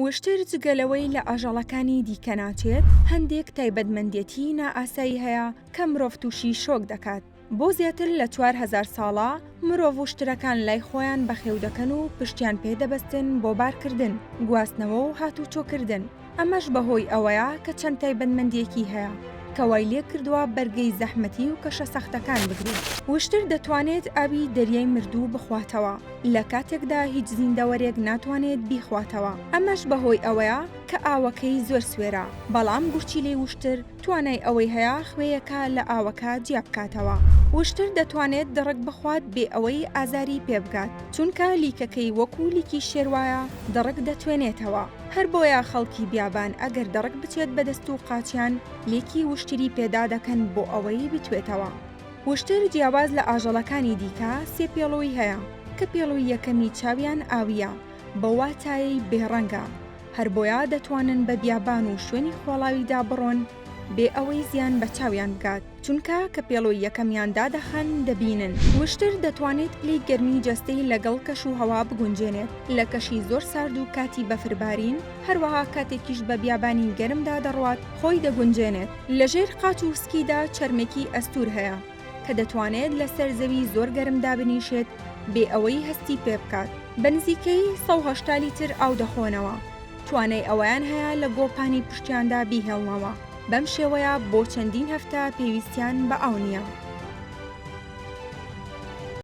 وشتر جگە لەوەی لە ئاژەڵەکانی دیکە ناچێت، هەندێک تایبەتمەندێتی نائاسایی هەیە کە مرۆڤ تووشی شۆک دەکات. بۆ زیاتر لە 4000 ساڵە مرۆڤ وشترەکان لای خۆیان بەخێو دەکەن و پشتیان پێ دەبەستن بۆ بارکردن، گواستنەوە و هاتوچۆکردن. ئەمەش بەهۆی ئەوەیە کە چەند تایبەتمەندییەکی هەیە کە وای لێکردووە بەرگەی زەحمەتی و کەشە سەختەکان بگرێت. وشتر دەتوانێت ئاوی دەریای مردوو بخواتەوە لە کاتێکدا هیچ زیندەوەرێک ناتوانێت بیخواتەوە، ئەمەش بەهۆی ئەوەیە کە ئاوەکەی زۆر سوێرە، بەڵام گورچیلەی وشتر توانای ئەوەی هەیە خوێیەکە لە ئاوەکە جیا بکاتەوە. وشتر دەتوانێت دڕک بخوات بێ ئەوەی ئازاری پێ بگات، چونکە لیکەکەی وەکو لیکی شێر وایە دڕک دەتوێنێتەوە. هەر بۆیە خەڵکی بیابان ئەگەر دڕک بچێت بە دەست و قاچیان لیکی وشتری پێدا دەکەن بۆ ئەوەی بتوێتەوە. وشتر جیاواز لە ئاژەڵەکانی دیکە سێ پێڵووی هەیە کە پێڵووی یەکەمی چاویان ئاوییە بەو واتایەی بێ ڕەنگە، هەر بۆیە دەتوانن بە بیابان و شوێنی خۆڵاویدا بڕۆن بێ ئەوەی زیان بە چاویان بگات، چونکە کە پێڵوی یەکەمیان دادەخەن دەبینن. وشتر دەتوانێت پلەی گەرمی جەستەی لەگەڵ کەش و هەوا بگونجێنێت، لە کەشی زۆر سارد و کاتی بەفربارین، هەروەها کاتێکیش بە بیابانی گەرمدا دەڕوات خۆی دەگونجێنێت. لە ژێر قاچ و سکیدا چەرمێکی ئەستوور هەیە کە دەتوانێت لەسەر زەوی زۆر گەرم دابنیشێت بێ ئەوەی هەستی پێ بکات. بە نزیکەیی 180 لیتر ئاو دەخۆنەوە، توانای ئەوەیان هەیە لە گۆپانی پشتیاندا بیهێڵنەوە، بەم شێوەیە بۆ چەندین هەفتە پێویستیان بە ئاو نییە.